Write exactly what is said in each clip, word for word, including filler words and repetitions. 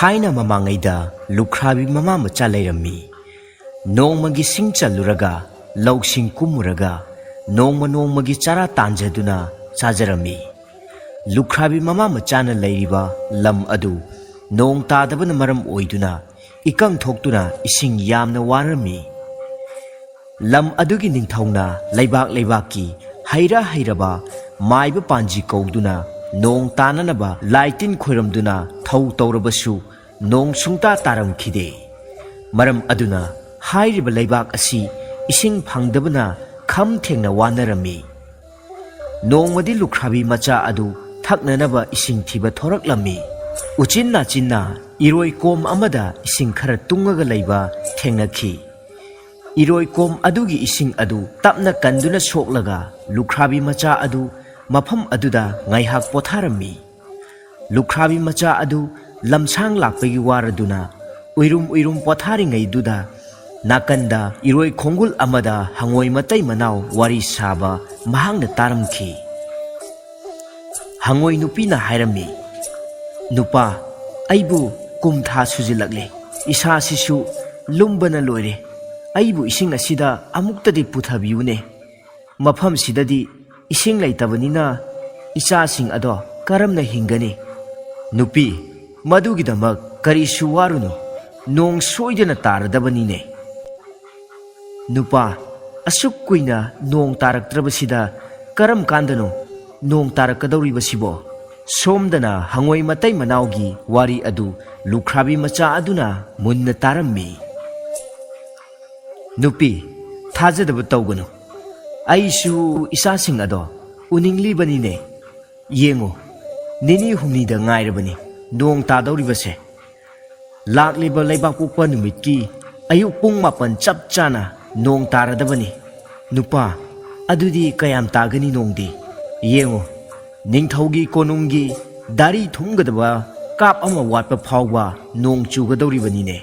ꯊꯥꯏꯅ ꯃꯃꯥꯡꯉꯩꯗ ꯂꯨꯈ꯭ꯔꯥꯕꯤ ꯃꯃꯥ ꯃꯆꯥ ꯂꯩꯔꯝꯃꯤ꯫ ꯅꯣꯡꯃꯒꯤ ꯁꯤꯡ ꯆꯜꯂꯨꯔꯒ, ꯂꯧꯁꯤꯡ ꯀꯨꯝꯃꯨꯔꯒ, ꯅꯣꯡꯃ ꯅꯣꯡꯃꯒꯤ ꯆꯔꯥ ꯇꯥꯟꯖꯗꯨꯅ ꯆꯥꯖꯔꯝꯃꯤ꯫ ꯂꯨꯈ꯭ꯔꯥꯕꯤ ꯃꯃꯥ ꯃꯆꯥꯅ ꯂꯩꯔꯤꯕ ꯂꯝ ꯑꯗꯨ ꯅꯣꯡ ꯇꯥꯗꯕꯅ ꯃꯔꯝ ꯑꯣꯏꯗꯨꯅ ꯏꯀꯪ ꯊꯣꯛꯇꯨꯅ ꯏꯁꯤꯡ ꯌꯥꯝꯅ ꯋꯥꯔꯝꯃꯤ꯫ ꯂꯝ ꯑꯗꯨꯒꯤ ꯅꯤꯡꯊꯧꯅ ꯂꯩꯕꯥꯛ ꯂꯩꯕꯥꯛꯀꯤ ꯍꯩꯔ ꯍꯩꯔꯕ ꯃꯥꯏꯕ ꯄꯥꯟꯖꯤ ꯀꯧꯗꯨꯅ ꯅꯣꯡ ꯇꯥꯅꯅꯕ ꯂꯥꯏ ꯇꯤꯟ ꯈꯣꯏꯔꯝꯗꯨꯅ ꯊꯧ ꯇꯧꯔꯕꯁꯨ ꯅꯣꯡ ꯁꯨꯡꯇꯥ ꯇꯥꯔꯝꯈꯤꯗꯦ꯫ ꯃꯔꯝ ꯑꯗꯨꯅ ꯍꯥꯏꯔꯤꯕ ꯂꯩꯕꯥꯛ ꯑꯁꯤ ꯏꯁꯤꯡ ꯐꯪꯗꯕꯅ ꯈꯝ ꯊꯦꯡꯅ ꯋꯥꯅꯔꯝꯃꯤ꯫ ꯅꯣꯡꯃꯗꯤ ꯂꯨꯈ꯭ꯔꯥꯕꯤ ꯃꯆꯥ ꯑꯗꯨ ꯊꯛꯅꯅꯕ ꯏꯁꯤꯡ ꯊꯤꯕ ꯊꯣꯔꯛꯂꯝꯃꯤ꯫ ꯎꯆꯤꯟ ꯅꯥꯆꯤꯟꯅ ꯏꯔꯣꯏ ꯀꯣꯝ ꯑꯃꯗ ꯏꯁꯤꯡ ꯈꯔ ꯇꯨꯡꯉꯒ ꯂꯩꯕ ꯊꯦꯡꯅꯈꯤ꯫ ꯏꯔꯣꯏ ꯀꯣꯝ ꯑꯗꯨꯒꯤ ꯏꯁꯤꯡ ꯑꯗꯨ ꯇꯞꯅ ꯀꯟꯗꯨꯅ ꯁꯣꯛꯂꯒ ꯂꯨꯈ꯭ꯔꯥꯕꯤ ꯃꯆꯥ ꯑꯗꯨ ꯃꯐꯝ ꯑꯗꯨꯗ ꯉꯥꯏꯍꯥꯛ ꯄꯣꯊꯥꯔꯝꯃꯤ꯫ ꯂꯨꯈ꯭ꯔꯥꯕꯤ ꯃꯆꯥ ꯑꯗꯨ ꯂꯝꯁꯥꯡ ꯂꯥꯛꯄꯒꯤ ꯋꯥꯔꯗꯨꯅ ꯎꯏꯔꯨꯝ ꯎꯏꯔꯨꯝ ꯄꯣꯊꯥꯔꯤꯉꯩꯗꯨꯗ ꯅꯥꯀꯟꯗ ꯏꯔꯣꯏ ꯈꯣꯡꯒꯨꯜ ꯑꯃꯗ ꯍꯉꯣꯏ ꯃꯇꯩ ꯃꯅꯥꯎ ꯋꯥꯔꯤ ꯁꯥꯕ ꯃꯍꯥꯛꯅ ꯇꯥꯔꯝꯈꯤ꯫ ꯍꯉꯣꯏ ꯅꯨꯄꯤꯅ ꯍꯥꯏꯔꯝꯃꯤ, "ꯅꯨꯄꯥ, ꯑꯩꯕꯨ ꯀꯨꯝ ꯊꯥ ꯁꯨꯖꯤꯜꯂꯛꯂꯦ꯫ ꯏꯁꯥꯁꯤꯁꯨ ꯂꯨꯝꯕꯅ ꯂꯣꯏꯔꯦ꯫ ꯑꯩꯕꯨ ꯏꯁꯤꯡ ꯑꯁꯤꯗ ꯑꯃꯨꯛꯇꯗꯤ ꯄꯨꯊꯕꯤꯌꯨꯅꯦ꯫ ꯃꯐꯝꯁꯤꯗꯗꯤ ꯏꯁꯤꯡ ꯂꯩꯇꯕꯅꯤꯅ ꯏꯆꯥꯁꯤꯡ ꯑꯗꯣ ꯀꯔꯝꯅ ꯍꯤꯡꯒꯅꯤ?" "ꯅꯨꯄꯤ, ꯃꯗꯨꯒꯤꯗꯃꯛ ꯀꯔꯤꯁꯨ ꯋꯥꯔꯨꯅꯨ꯫ ꯅꯣꯡ ꯁꯣꯏꯗꯅ ꯇꯥꯔꯗꯕꯅꯤꯅꯦ꯫" "ꯅꯨꯄꯥ, ꯑꯁꯨꯛ ꯀꯨꯏꯅ ꯅꯣꯡ ꯇꯥꯔꯛꯇ꯭ꯔꯕꯁꯤꯗ ꯀꯔꯝ ꯀꯥꯟꯗꯅꯣ ꯅꯣꯡ ꯇꯥꯔꯛꯀꯗꯧꯔꯤꯕꯁꯤꯕꯣ?" ꯁꯣꯝꯗꯅ ꯍꯉꯣꯏ ꯃꯇꯩ ꯃꯅꯥꯎꯒꯤ ꯋꯥꯔꯤ ꯑꯗꯨ ꯂꯨꯈ꯭ꯔꯥꯕꯤ ꯃꯆꯥ ꯑꯗꯨꯅ ꯃꯨꯟꯅ ꯇꯥꯔꯝꯃꯤ꯫ "ꯅꯨꯄꯤ, ꯊꯥꯖꯗꯕ ꯇꯧꯒꯅꯨ꯫ ꯑꯩꯁꯨ ꯏꯆꯥꯁꯤꯡ ꯑꯗꯣ ꯎꯅꯤꯡꯂꯤꯕꯅꯤꯅꯦ꯫ ꯌꯦꯡꯉꯨ, ꯅꯤꯅꯤ ꯍꯨꯝꯅꯤꯗ ꯉꯥꯏꯔꯕꯅꯤ ꯅꯣꯡ ꯇꯥꯗꯧꯔꯤꯕꯁꯦ꯫ ꯂꯥꯛꯂꯤꯕ ꯂꯩꯕꯥꯛꯄꯣꯛꯄ ꯅꯨꯃꯤꯠꯀꯤ ꯑꯌꯨꯛ ꯄꯨꯡ ꯃꯥꯄꯟ ꯆꯞ ꯆꯥꯅ ꯅꯣꯡ ꯇꯥꯔꯗꯕꯅꯤ꯫ ꯅꯨꯄꯥ, ꯑꯗꯨꯗꯤ ꯀꯌꯥꯝ ꯇꯥꯒꯅꯤ ꯅꯣꯡꯗꯤ? ꯌꯦꯡꯉꯨ, ꯅꯤꯡꯊꯧꯒꯤ ꯀꯣꯅꯨꯡꯒꯤ ꯗꯥꯔꯤ ꯊꯨꯝꯒꯗꯕ ꯀꯥꯞ ꯑꯃ ꯋꯥꯠꯄ ꯐꯥꯎꯕ ꯅꯣꯡ ꯆꯨꯒꯗꯧꯔꯤꯕꯅꯤꯅꯦ꯫"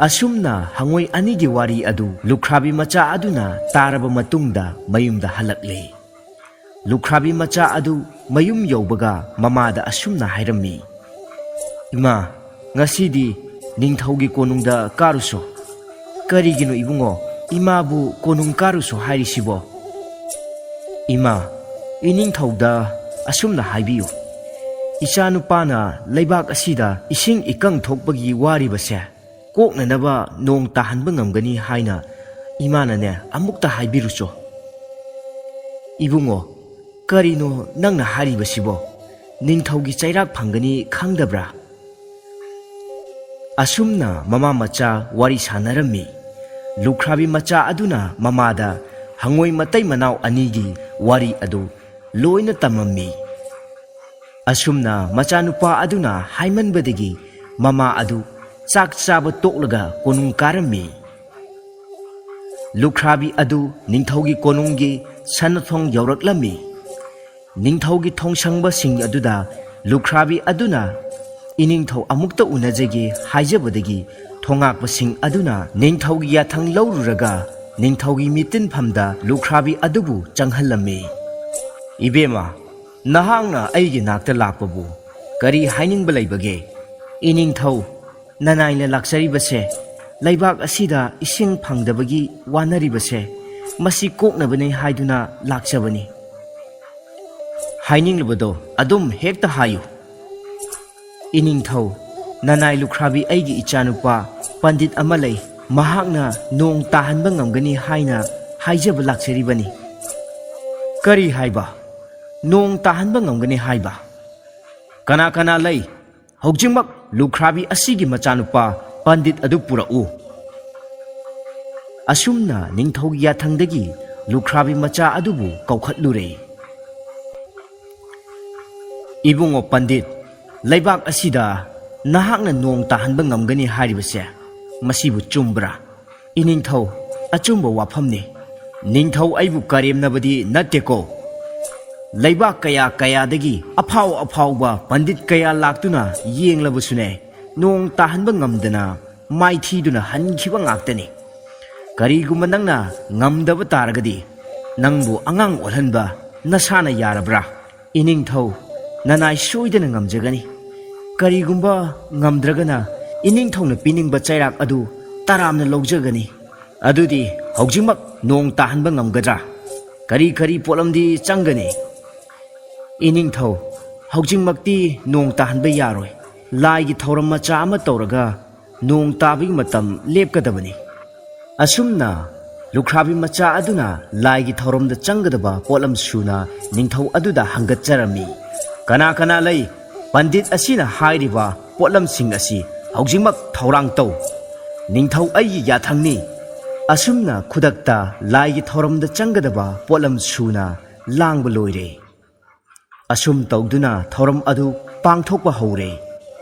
ꯑꯁꯨꯝꯅ ꯍꯉꯣꯏ ꯑꯅꯤꯒꯤ ꯋꯥꯔꯤ ꯑꯗꯨ ꯂꯨꯈ꯭ꯔꯥꯕꯤ ꯃꯆꯥ ꯑꯗꯨꯅ ꯇꯥꯔꯕ ꯃꯇꯨꯡꯗ ꯃꯌꯨꯝꯗ ꯍꯜꯂꯛꯂꯦ꯫ ꯂꯨꯈ꯭ꯔꯥꯕꯤ ꯃꯆꯥ ꯑꯗꯨ ꯃꯌꯨꯝ ꯌꯧꯕꯒ ꯃꯃꯥꯗ ꯑꯁꯨꯝꯅ ꯍꯥꯏꯔꯝꯃꯤ, ꯏꯃꯥ, ꯉꯁꯤꯗꯤ ꯅꯤꯡꯊꯧꯒꯤ ꯀꯣꯅꯨꯡꯗ ꯀꯥꯔꯨꯁꯣ꯫ ꯀꯔꯤꯒꯤꯅꯣ ꯏꯕꯨꯡꯉꯣ, ꯏꯃꯥꯕꯨ ꯀꯣꯅꯨꯡ ꯀꯥꯔꯨꯁꯣ ꯍꯥꯏꯔꯤꯁꯤꯕꯣ? ꯏꯃꯥ, ꯏꯅꯤꯡꯊꯧꯗ ꯑꯁꯨꯝꯅ ꯍꯥꯏꯕꯤꯌꯨ, "ꯏꯆꯥꯅꯨꯄꯥꯅ ꯂꯩꯕꯥꯛ ꯑꯁꯤꯗ ꯏꯁꯤꯡ ꯏꯀꯪ ꯊꯣꯛꯄꯒꯤ ꯋꯥꯔꯤꯕꯁꯦ ꯀꯣꯛꯅꯅꯕ ꯅꯣꯡ ꯇꯥꯍꯟꯕ ꯉꯝꯒꯅꯤ ꯍꯥꯏꯅ ꯏꯃꯥꯅꯅꯦ ꯑꯃꯨꯛꯇ ꯍꯥꯏꯕꯤꯔꯨꯆꯣ꯫" ꯏꯕꯨꯡꯉꯣ, ꯀꯔꯤꯅꯣ ꯅꯪꯅ ꯍꯥꯏꯔꯤꯕꯁꯤꯕꯣ? ꯅꯤꯡꯊꯧꯒꯤ ꯆꯩꯔꯥꯛ ꯐꯪꯒꯅꯤ ꯈꯪꯗꯕ꯭ꯔꯥ? ꯑꯁꯨꯝꯅ ꯃꯃꯥ ꯃꯆꯥ ꯋꯥꯔꯤ ꯁꯥꯟꯅꯔꯝꯃꯤ꯫ ꯂꯨꯈ꯭ꯔꯥꯕꯤ ꯃꯆꯥ ꯑꯗꯨꯅ ꯃꯃꯥꯗ ꯍꯉꯣꯏ ꯃꯇꯩ ꯃꯅꯥꯎ ꯑꯅꯤꯒꯤ ꯋꯥꯔꯤ ꯑꯗꯨ ꯂꯣꯏꯅ ꯇꯝꯃꯝꯃꯤ꯫ ꯑꯁꯨꯝꯅ ꯃꯆꯥꯅꯨꯄꯥ ꯑꯗꯨꯅ ꯍꯥꯏꯃꯟꯕꯗꯒꯤ ꯃꯃꯥ ꯑꯗꯨ ꯆꯥꯛ ꯆꯥꯕ ꯇꯣꯛꯂꯒ ꯀꯣꯅꯨꯡ ꯀꯥꯔꯝꯃꯤ꯫ ꯂꯨꯈ꯭ꯔꯥꯕꯤ ꯑꯗꯨ ꯅꯤꯡꯊꯧꯒꯤ ꯀꯣꯅꯨꯡꯒꯤ ꯁꯅꯥꯊꯣꯡ ꯌꯧꯔꯛꯂꯝꯃꯤ꯫ ꯅꯤꯡꯊꯧꯒꯤ ꯊꯣꯡꯁꯪꯕꯁꯤꯡ ꯑꯗꯨꯗ ꯂꯨꯈ꯭ꯔꯥꯕꯤ ꯑꯗꯨꯅ "ꯏꯅꯤꯡꯊꯧ ꯑꯃꯨꯛꯇ ꯎꯅꯖꯒꯦ" ꯍꯥꯏꯖꯕꯗꯒꯤ ꯊꯣꯉꯥꯛꯄꯁꯤꯡ ꯑꯗꯨꯅ ꯅꯤꯡꯊꯧꯒꯤ ꯌꯥꯊꯪ ꯂꯧꯔꯨꯔꯒ ꯅꯤꯡꯊꯧꯒꯤ ꯃꯤꯇꯤꯟꯐꯝꯗ ꯂꯨꯈ꯭ꯔꯥꯕꯤ ꯑꯗꯨꯕꯨ ꯆꯪꯍꯜꯂꯝꯃꯤ꯫ "ꯏꯕꯦꯝꯃ, ꯅꯍꯥꯛꯅ ꯑꯩꯒꯤ ꯅꯥꯛꯇ ꯂꯥꯛꯄꯕꯨ ꯀꯔꯤ ꯍꯥꯏꯅꯤꯡꯕ ꯂꯩꯕꯒꯦ?" "ꯏꯅꯤꯡꯊꯧ, ꯅꯅꯥꯏꯅ ꯂꯥꯛꯆꯔꯤꯕꯁꯦ ꯂꯩꯕꯥꯛ ꯑꯁꯤꯗ ꯏꯁꯤꯡ ꯐꯪꯗꯕꯒꯤ ꯋꯥꯅꯔꯤꯕꯁꯦ, ꯃꯁꯤ ꯀꯣꯛꯅꯕꯅꯤ ꯍꯥꯏꯗꯨꯅ ꯂꯥꯛꯆꯕꯅꯤ꯫" "ꯍꯥꯏꯅꯤꯡꯂꯤꯕꯗꯣ ꯑꯗꯨꯝ ꯍꯦꯛꯇ ꯍꯥꯏꯌꯨ꯫" "ꯏꯅꯤꯡꯊꯧ, ꯅꯅꯥꯏ ꯂꯨꯈ꯭ꯔꯥꯕꯤ ꯑꯩꯒꯤ ꯏꯆꯥꯅꯨꯄꯥ ꯄꯟꯗꯤꯠ ꯑꯃ ꯂꯩ꯫ ꯃꯍꯥꯛꯅ ꯅꯣꯡ ꯇꯥꯍꯟꯕ ꯉꯝꯒꯅꯤ ꯍꯥꯏꯅ ꯍꯥꯏꯖꯕ ꯂꯥꯛꯆꯔꯤꯕꯅꯤ꯫" "ꯀꯔꯤ ꯍꯥꯏꯕ? ꯅꯣꯡ ꯇꯥꯍꯟꯕ ꯉꯝꯒꯅꯤ ꯍꯥꯏꯕ? ꯀꯅꯥ ꯀꯅꯥ ꯂꯩ? ꯍꯧꯖꯤꯛꯃꯛ ꯂꯨꯈ꯭ꯔꯥꯕꯤ ꯑꯁꯤꯒꯤ ꯃꯆꯥꯅꯨꯄꯥ ꯄꯟꯗꯤꯠ ꯑꯗꯨ ꯄꯨꯔꯛꯎ꯫" ꯑꯁꯨꯝꯅ ꯅꯤꯡꯊꯧꯒꯤ ꯌꯥꯊꯪꯗꯒꯤ ꯂꯨꯈ꯭ꯔꯥꯕꯤ ꯃꯆꯥ ꯑꯗꯨꯕꯨ ꯀꯧꯈꯠꯂꯨꯔꯦ꯫ "ꯏꯕꯨꯡꯉꯣ ꯄꯟꯗꯤꯠ, ꯂꯩꯕꯥꯛ ꯑꯁꯤꯗ ꯅꯍꯥꯛꯅ ꯅꯣꯡ ꯇꯥꯍꯟꯕ ꯉꯝꯒꯅꯤ ꯍꯥꯏꯔꯤꯕꯁꯦ, ꯃꯁꯤꯕꯨ ꯆꯨꯝꯕ꯭ꯔꯥ?" "ꯏꯅꯤꯡꯊꯧ, ꯑꯆꯨꯝꯕ ꯋꯥꯐꯝꯅꯤ꯫ ꯅꯤꯡꯊꯧ ꯑꯩꯕꯨ ꯀꯔꯦꯝꯅꯕꯗꯤ ꯅꯠꯇꯦꯀꯣ꯫ ꯂꯩꯕꯥꯛ ꯀꯌꯥ ꯀꯌꯥꯗꯒꯤ ꯑꯐꯥꯎ ꯑꯐꯥꯎꯕ ꯄꯟꯗꯤꯠ ꯀꯌꯥ ꯂꯥꯛꯇꯨꯅ ꯌꯦꯡꯂꯕꯁꯨꯅꯦ, ꯅꯣꯡ ꯇꯥꯍꯟꯕ ꯉꯝꯗꯅ ꯃꯥꯏꯊꯤꯗꯨꯅ ꯍꯟꯈꯤꯕ ꯉꯥꯛꯇꯅꯤ꯫ ꯀꯔꯤꯒꯨꯝꯕ ꯅꯪꯅ ꯉꯝꯗꯕ ꯇꯥꯔꯒꯗꯤ, ꯅꯪꯕꯨ ꯑꯉꯥꯡ ꯑꯣꯜꯍꯟꯕ ꯅꯁꯥꯅ ꯌꯥꯔꯕ꯭ꯔꯥ?" "ꯏꯅꯤꯡꯊꯧ, ꯅꯅꯥꯏ ꯁꯣꯏꯗꯅ ꯉꯝꯖꯒꯅꯤ꯫ ꯀꯔꯤꯒꯨꯝꯕ ꯉꯝꯗ꯭ꯔꯒꯅ ꯏꯅꯤꯡꯊꯧꯅ ꯄꯤꯅꯤꯡꯕ ꯆꯩꯔꯥꯛ ꯑꯗꯨ ꯇꯔꯥꯝꯅ ꯂꯧꯖꯒꯅꯤ꯫ ꯑꯗꯨꯗꯤ ꯍꯧꯖꯤꯛꯃꯛ ꯅꯣꯡ ꯇꯥꯍꯟꯕ ꯉꯝꯒꯗ꯭ꯔꯥ? ꯀꯔꯤ ꯀꯔꯤ ꯄꯣꯠꯂꯝꯗꯤ ꯆꯪꯒꯅꯤ? ꯏꯅꯤꯡꯊꯧ, ꯍꯧꯖꯤꯛꯃꯛꯇꯤ ꯅꯣꯡ ꯇꯥꯍꯟꯕ ꯌꯥꯔꯣꯏ꯫ ꯂꯥꯏꯒꯤ ꯊꯧꯔꯝ ꯃꯆꯥ ꯑꯃ ꯇꯧꯔꯒ ꯅꯣꯡ ꯇꯥꯕꯒꯤ ꯃꯇꯝ ꯂꯦꯞꯀꯗꯕꯅꯤ꯫ ꯑꯁꯨꯝꯅ ꯂꯨꯈ꯭ꯔꯥꯕꯤ ꯃꯆꯥ ꯑꯗꯨꯅ ꯂꯥꯏꯒꯤ ꯊꯧꯔꯝꯗ ꯆꯪꯒꯗꯕ ꯄꯣꯠꯂꯝ ꯁꯨꯅ ꯅꯤꯡꯊꯧ ꯑꯗꯨꯗ ꯍꯪꯒꯠꯆꯔꯝꯃꯤ꯫ "ꯀꯅꯥ ꯀꯅꯥ ꯂꯩ? ꯄꯟꯗꯤꯠ ꯑꯁꯤꯅ ꯍꯥꯏꯔꯤꯕ ꯄꯣꯠꯂꯝꯁꯤꯡ ꯑꯁꯤ ꯍꯧꯖꯤꯛꯃꯛ ꯊꯧꯔꯥꯡ ꯇꯧ꯫ ꯅꯤꯡꯊꯧ ꯑꯩꯒꯤ ꯌꯥꯊꯪꯅꯤ꯫" ꯑꯁꯨꯝꯅ ꯈꯨꯗꯛꯇ ꯂꯥꯏꯒꯤ ꯊꯧꯔꯝꯗ ꯆꯪꯒꯗꯕ ꯄꯣꯠꯂꯝ ꯁꯨꯅ ꯂꯥꯡꯕ ꯂꯣꯏꯔꯦ꯫ ꯑꯁꯨꯝ ꯇꯧꯗꯨꯅ ꯊꯧꯔꯝ ꯑꯗꯨ ꯄꯥꯡꯊꯣꯛꯄ ꯍꯧꯔꯦ꯫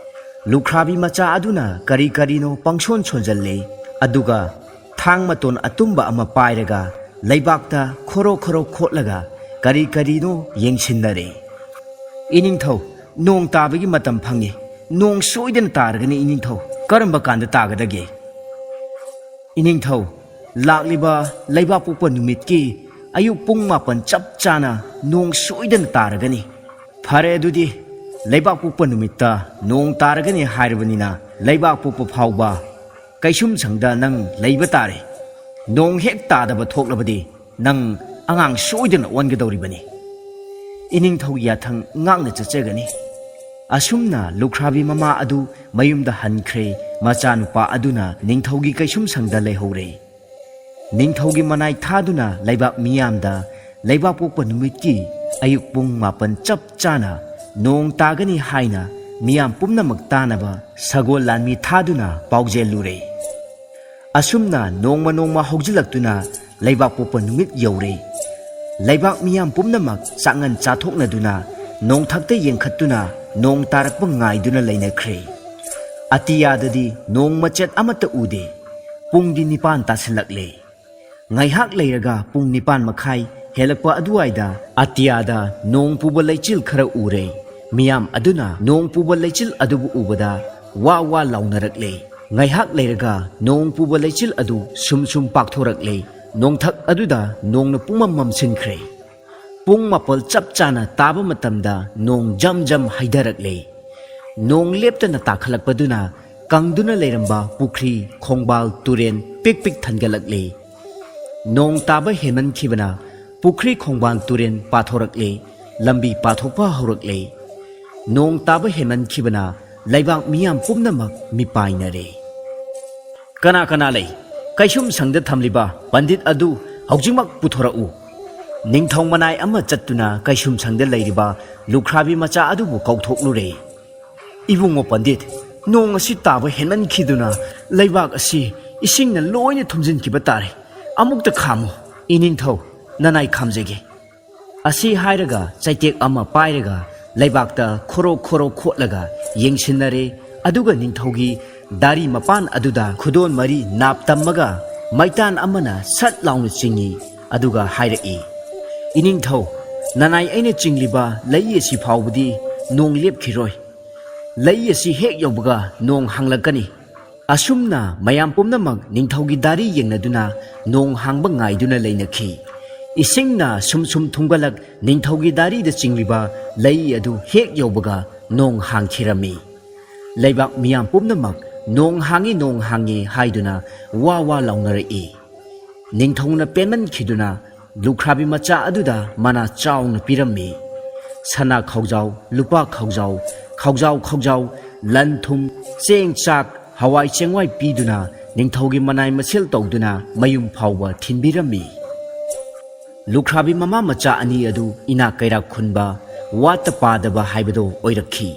ꯂꯨꯈ꯭ꯔꯥꯕꯤ ꯃꯆꯥ ꯑꯗꯨꯅ ꯀꯔꯤ ꯀꯔꯤꯅꯣ ꯄꯪꯁꯣꯟ ꯁꯣꯟꯖꯜꯂꯦ, ꯑꯗꯨꯒ ꯊꯥꯡ ꯃꯇꯣꯟ ꯑꯇꯨꯝꯕ ꯑꯃ ꯄꯥꯏꯔꯒ ꯂꯩꯕꯥꯛꯇ ꯈꯣꯔꯣ ꯈꯣꯔꯣ ꯈꯣꯠꯂꯒ ꯀꯔꯤ ꯀꯔꯤꯅꯣ ꯌꯦꯡꯁꯤꯟꯅꯔꯦ꯫ "ꯏꯅꯤꯡꯊꯧ, ꯅꯣꯡ ꯇꯥꯕꯒꯤ ꯃꯇꯝ ꯐꯪꯉꯤ꯫ ꯅꯣꯡ ꯁꯣꯏꯗꯅ ꯇꯥꯔꯒꯅꯤ ꯏꯅꯤꯡꯊꯧ꯫ ꯀꯔꯝꯕ ꯀꯥꯟꯗ ꯇꯥꯒꯗꯒꯦ?" "ꯏꯅꯤꯡꯊꯧ, ꯂꯥꯛꯂꯤꯕ ꯂꯩꯕꯥꯛꯄꯣꯛꯄ ꯅꯨꯃꯤꯠꯀꯤ ꯑꯌꯨꯛ ꯄꯨꯡ ꯃꯥꯄꯟ ꯆꯞ ꯆꯥꯅ ꯅꯣꯡ ꯁꯣꯏꯗꯅ ꯇꯥꯔꯒꯅꯤ꯫" "ꯐꯔꯦ, ꯑꯗꯨꯗꯤ ꯂꯩꯕꯥꯛꯄꯣꯛꯄ ꯅꯨꯃꯤꯠꯇ ꯅꯣꯡ ꯇꯥꯔꯒꯅꯤ ꯍꯥꯏꯔꯕꯅꯤꯅ, ꯂꯩꯕꯥꯛꯄꯣꯛꯄ ꯐꯥꯎꯕ ꯀꯩꯁꯨꯝꯁꯪꯗ ꯅꯪ ꯂꯩꯕ ꯇꯥꯔꯦ꯫ ꯅꯣꯡ ꯍꯦꯛ ꯇꯥꯗꯕ ꯊꯣꯛꯂꯕꯗꯤ ꯅꯪ ꯑꯉꯥꯡ ꯁꯣꯏꯗꯅ ꯑꯣꯟꯒꯗꯧꯔꯤꯕꯅꯤ꯫ ꯏꯅꯤꯡꯊꯧꯒꯤ ꯌꯥꯊꯪ ꯉꯥꯛꯅ ꯆꯠꯆꯒꯅꯤ꯫" ꯑꯁꯨꯝꯅ ꯂꯨꯈ꯭ꯔꯥꯕꯤ ꯃꯃꯥ ꯑꯗꯨ ꯃꯌꯨꯝꯗ ꯍꯟꯈ꯭ꯔꯦ꯫ ꯃꯆꯥꯅꯨꯄꯥ ꯑꯗꯨꯅ ꯅꯤꯡꯊꯧꯒꯤ ꯀꯩꯁꯨꯝꯁꯪꯗ ꯂꯩꯍꯧꯔꯦ꯫ ꯅꯤꯡꯊꯧꯒꯤ ꯃꯅꯥꯏ ꯊꯥꯗꯨꯅ ꯂꯩꯕꯥꯛ ꯃꯤꯌꯥꯝꯗ ꯂꯩꯕꯥꯛꯄꯣꯛꯄ ꯅꯨꯃꯤꯠꯀꯤ ꯑꯌꯨꯛ ꯄꯨꯡ ꯃꯥꯄꯟ ꯆꯞ ꯆꯥꯅ ꯅꯣꯡ ꯇꯥꯒꯅꯤ ꯍꯥꯏꯅ ꯃꯤꯌꯥꯝ ꯄꯨꯝꯅꯃꯛ ꯇꯥꯅꯕ ꯁꯒꯣꯜ ꯂꯥꯟꯃꯤ ꯊꯥꯗꯨꯅ ꯄꯥꯎꯖꯦꯜꯂꯨꯔꯦ꯫ ꯑꯁꯨꯝꯅ ꯅꯣꯡꯃ ꯅꯣꯡꯃ ꯍꯧꯖꯤꯜꯂꯛꯇꯨꯅ ꯂꯩꯕꯥꯛꯄꯣꯛꯄ ꯅꯨꯃꯤꯠ ꯌꯧꯔꯦ꯫ ꯂꯩꯕꯥꯛ ꯃꯤꯌꯥꯝ ꯄꯨꯝꯅꯃꯛ ꯆꯥꯛꯉꯟ ꯆꯥꯊꯣꯛꯅꯗꯨꯅ ꯅꯣꯡꯊꯛꯇ ꯌꯦꯡꯈꯠꯇꯨꯅ ꯅꯣꯡ ꯇꯥꯔꯛꯄ ꯉꯥꯏꯗꯨꯅ ꯂꯩꯅꯈ꯭ꯔꯦ꯫ ꯑꯇꯤꯌꯥꯗꯗꯤ ꯅꯣꯡ ꯃꯆꯦꯠ ꯑꯃꯠꯇ ꯎꯗꯦ꯫ ꯄꯨꯡꯗꯤ ꯅꯤꯄꯥꯟ ꯇꯥꯁꯤꯜꯂꯛꯂꯦ꯫ ꯉꯥꯏꯍꯥꯛ ꯂꯩꯔꯒ ꯄꯨꯡ ꯅꯤꯄꯥꯟ ꯃꯈꯥꯏ ꯍꯦꯜꯂꯛꯄ ꯑꯗꯨꯋꯥꯏꯗ ꯑꯇꯤꯌꯥꯗ ꯅꯣꯡ ꯄꯨꯕ ꯂꯩꯆꯤꯜ ꯈꯔ ꯎꯔꯦ꯫ ꯃꯤꯌꯥꯝ ꯑꯗꯨꯅ ꯅꯣꯡ ꯄꯨꯕ ꯂꯩꯆꯤꯜ ꯑꯗꯨꯕꯨ ꯎꯕꯗ ꯋꯥ ꯋꯥ ꯂꯥꯎꯅꯔꯛꯂꯦ꯫ ꯉꯥꯏꯍꯥꯛ ꯂꯩꯔꯒ ꯅꯣꯡ ꯄꯨꯕ ꯂꯩꯆꯤꯜ ꯑꯗꯨ ꯁꯨꯝ ꯁꯨꯝ ꯄꯥꯛꯊꯣꯔꯛꯂꯦ꯫ ꯅꯣꯡꯊꯛ ꯑꯗꯨꯗ ꯅꯣꯡꯅ ꯄꯨꯡꯃꯝ ꯃꯝꯁꯤꯟꯈ꯭ꯔꯦ꯫ ꯄꯨꯡ ꯃꯥꯄꯜ ꯆꯞ ꯆꯥꯅ ꯇꯥꯕ ꯃꯇꯝꯗ ꯅꯣꯡ ꯖꯝ ꯖꯝ ꯍꯩꯊꯔꯛꯂꯦ꯫ ꯅꯣꯡ ꯂꯦꯞꯇꯅ ꯇꯥꯈꯠꯂꯛꯄꯗꯨꯅ ꯀꯪꯗꯨꯅ ꯂꯩꯔꯝꯕ ꯄꯨꯈ꯭ꯔꯤ, ꯈꯣꯡꯕꯥꯜ, ꯇꯨꯔꯦꯜ ꯄꯤꯛ ꯄꯤꯛ ꯊꯟꯒꯠꯂꯛꯂꯦ꯫ ꯅꯣꯡ ꯇꯥꯕ ꯍꯦꯟꯃꯟꯈꯤꯕꯅ ꯄꯨꯈ꯭ꯔꯤ, ꯈꯣꯡꯕꯥꯜ, ꯇꯨꯔꯦꯜ ꯄꯥꯊꯣꯔꯛꯂꯦ꯫ ꯂꯝꯕꯤ ꯄꯥꯊꯣꯛꯄ ꯍꯧꯔꯛꯂꯦ꯫ ꯅꯣꯡ ꯇꯥꯕ ꯍꯦꯟꯃꯟꯈꯤꯕꯅ ꯂꯩꯕꯥꯛ ꯃꯤꯌꯥꯝ ꯄꯨꯝꯅꯃꯛ ꯃꯤꯄꯥꯏꯅꯔꯦ꯫ "ꯀꯅꯥ ꯀꯅꯥ ꯂꯩ? ꯀꯩꯁꯨꯝꯁꯪꯗ ꯊꯝꯂꯤꯕ ꯄꯟꯗꯤꯠ ꯑꯗꯨ ꯍꯧꯖꯤꯛꯃꯛ ꯄꯨꯊꯣꯔꯛꯎ!" ꯅꯤꯡꯊꯧ ꯃꯅꯥꯏ ꯑꯃ ꯆꯠꯇꯨꯅ ꯀꯩꯁꯨꯝꯁꯪꯗ ꯂꯩꯔꯤꯕ ꯂꯨꯈ꯭ꯔꯥꯕꯤ ꯃꯆꯥ ꯑꯗꯨꯕꯨ ꯀꯧꯊꯣꯛꯂꯨꯔꯦ꯫ "ꯏꯕꯨꯡꯉꯣ ꯄꯟꯗꯤꯠ, ꯅꯣꯡ ꯑꯁꯤ ꯇꯥꯕ ꯍꯦꯟꯃꯟꯈꯤꯗꯨꯅ ꯂꯩꯕꯥꯛ ꯑꯁꯤ ꯏꯁꯤꯡꯅ ꯂꯣꯏꯅ ꯊꯨꯝꯖꯤꯟꯈꯤꯕ ꯇꯥꯔꯦ꯫ ꯑꯃꯨꯛꯇ ꯈꯥꯝꯃꯨ꯫ ꯏꯅꯤꯡꯊꯧ, ꯅꯅꯥꯏ ꯈꯥꯝꯖꯒꯦ꯫" ꯑꯁꯤ ꯍꯥꯏꯔꯒ ꯆꯩꯇꯦꯛ ꯑꯃ ꯄꯥꯏꯔꯒ ꯂꯩꯕꯥꯛꯇ ꯈꯣꯔꯣ ꯈꯣꯔꯣ ꯈꯣꯠꯂꯒ ꯌꯦꯡꯁꯤꯟꯅꯔꯦ꯫ ꯑꯗꯨꯒ ꯅꯤꯡꯊꯧꯒꯤ ꯗꯥꯔꯤ ꯃꯄꯥꯟ ꯑꯗꯨꯗ ꯈꯨꯗꯣꯟ ꯃꯔꯤ ꯅꯥꯞ ꯇꯝꯃꯒ ꯃꯩꯇꯥꯟ ꯑꯃꯅ ꯁꯠ ꯂꯥꯎꯅ ꯆꯤꯡꯏ꯫ ꯑꯗꯨꯒ ꯍꯥꯏꯔꯛꯏ, "ꯏꯅꯤꯡꯊꯧ, ꯅꯅꯥꯏ ꯑꯩꯅ ꯆꯤꯡꯂꯤꯕ ꯂꯩ ꯑꯁꯤ ꯐꯥꯎꯕꯗꯤ ꯅꯣꯡ ꯂꯦꯞꯈꯤꯔꯣꯏ꯫ ꯂꯩ ꯑꯁꯤ ꯍꯦꯛ ꯌꯧꯕꯒ ꯅꯣꯡ ꯍꯥꯡꯂꯛꯀꯅꯤ꯫" ꯑꯁꯨꯝꯅ ꯃꯌꯥꯝ ꯄꯨꯝꯅꯃꯛ ꯅꯤꯡꯊꯧꯒꯤ ꯗꯥꯔꯤ ꯌꯦꯡꯅꯗꯨꯅ ꯅꯣꯡ ꯍꯥꯡꯕ ꯉꯥꯏꯗꯨꯅ ꯂꯩꯅꯈꯤ꯫ ꯏꯁꯤꯡꯅ ꯁꯨꯝ ꯁꯨꯝ ꯊꯨꯝꯒꯠꯂꯛ ꯅꯤꯡꯊꯧꯒꯤ ꯗꯥꯔꯤꯗ ꯆꯤꯡꯂꯤꯕ ꯂꯩ ꯑꯗꯨ ꯍꯦꯛ ꯌꯧꯕꯒ ꯅꯣꯡ ꯍꯥꯡꯈꯤꯔꯝꯃꯤ꯫ ꯂꯩꯕꯥꯛ ꯃꯤꯌꯥꯝ ꯄꯨꯝꯅꯃꯛ "ꯅꯣꯡ ꯍꯥꯡꯉꯤ, ꯅꯣꯡ ꯍꯥꯡꯉꯤ" ꯍꯥꯏꯗꯨꯅ ꯋꯥ ꯋꯥ ꯂꯥꯎꯅꯔꯛꯏ꯫ ꯅꯤꯡꯊꯧꯅ ꯄꯦꯟꯃꯟꯈꯤꯗꯨꯅ ꯂꯨꯈ꯭ꯔꯥꯕꯤ ꯃꯆꯥ ꯑꯗꯨꯗ ꯃꯅꯥ ꯆꯥꯎꯅ ꯄꯤꯔꯝꯃꯤ꯫ ꯁꯅꯥ ꯈꯥꯎꯖꯥꯎ, ꯂꯨꯄꯥ ꯈꯥꯎꯖꯥꯎ, ꯈꯥꯎꯖꯥꯎ ꯈꯥꯎꯖꯥꯎ, ꯂꯟ ꯊꯨꯝ, ꯆꯦꯡ ꯆꯥꯛ, ꯍꯋꯥꯏ ꯆꯦꯡꯋꯥꯏ ꯄꯤꯗꯨꯅ ꯅꯤꯡꯊꯧꯒꯤ ꯃꯅꯥꯏ ꯃꯁꯦꯜ ꯇꯧꯗꯨꯅ ꯃꯌꯨꯝ ꯐꯥꯎꯕ ꯊꯤꯟꯕꯤꯔꯝꯃꯤ꯫ ꯂꯨꯈ꯭ꯔꯥꯕꯤ ꯃꯃꯥ ꯃꯆꯥ ꯑꯅꯤ ꯑꯗꯨ ꯏꯅꯥꯛ ꯀꯩꯔꯥꯛ ꯈꯨꯟꯕ, ꯋꯥꯠꯇ ꯄꯥꯗꯕ ꯍꯥꯏꯕꯗꯨ ꯑꯣꯏꯔꯛꯈꯤ꯫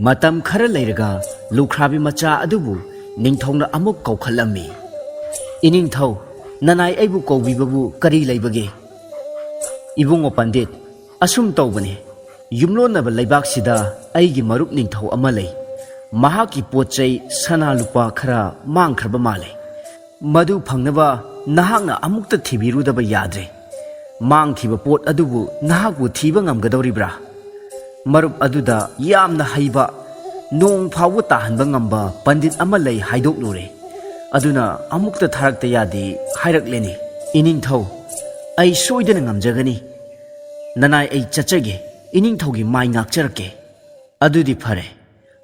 ꯃꯇꯝ ꯈꯔ ꯂꯩꯔꯒ ꯂꯨꯈ꯭ꯔꯥꯕꯤ ꯃꯆꯥ ꯑꯗꯨꯕꯨ ꯅꯤꯡꯊꯧꯅ ꯑꯃꯨꯛ ꯀꯧꯈꯠꯂꯝꯃꯤ꯫ "ꯏꯅꯤꯡꯊꯧ, ꯅꯅꯥꯏ ꯑꯩꯕꯨ ꯀꯧꯕꯤꯕꯕꯨ ꯀꯔꯤ ꯂꯩꯕꯒꯦ?" "ꯏꯕꯨꯡꯉꯣ ꯄꯟꯗꯤꯠ, ꯑꯁꯨꯝ ꯇꯧꯕꯅꯤ꯫ ꯌꯨꯝꯂꯣꯟꯅꯕ ꯂꯩꯕꯥꯛꯁꯤꯗ ꯑꯩꯒꯤ ꯃꯔꯨꯞ ꯅꯤꯡꯊꯧ ꯑꯃ ꯂꯩ꯫ ꯃꯍꯥꯛꯀꯤ ꯄꯣꯠ ꯆꯩ ꯁꯅꯥ ꯂꯨꯄꯥ ꯈꯔ ꯃꯥꯡꯈ꯭ꯔꯕ ꯃꯥꯜꯂꯦ꯫ ꯃꯗꯨ ꯐꯪꯅꯕ ꯅꯍꯥꯛꯅ ꯑꯃꯨꯛꯇ ꯊꯤꯕꯤꯔꯨꯗꯕ ꯌꯥꯗ꯭ꯔꯦ꯫ ꯃꯥꯡꯈꯤꯕ ꯄꯣꯠ ꯑꯗꯨꯕꯨ ꯅꯍꯥꯛꯄꯨ ꯊꯤꯕ ꯉꯝꯒꯗꯧꯔꯤꯕ꯭ꯔꯥ? ꯃꯔꯨꯞ ꯑꯗꯨꯗ ꯌꯥꯝꯅ ꯍꯩꯕ, ꯅꯣꯡ ꯐꯥꯎꯕ ꯇꯥꯍꯟꯕ ꯉꯝꯕ ꯄꯟꯗꯤꯠ ꯑꯃ ꯂꯩ ꯍꯥꯏꯗꯣꯛꯂꯨꯔꯦ꯫ ꯑꯗꯨꯅ ꯑꯃꯨꯛꯇ ꯊꯥꯔꯛꯇ ꯌꯥꯗꯦ ꯍꯥꯏꯔꯛꯂꯦꯅꯦ꯫ ꯏꯅꯤꯡꯊꯧ, ꯑꯩ ꯁꯣꯏꯗꯅ ꯉꯝꯖꯒꯅꯤ꯫ ꯅꯅꯥꯏ ꯑꯩ ꯆꯠꯆꯒꯦ, ꯏꯅꯤꯡꯊꯧꯒꯤ ꯃꯥꯏ ꯉꯥꯛꯆꯔꯛꯀꯦ꯫" "ꯑꯗꯨꯗꯤ ꯐꯔꯦ,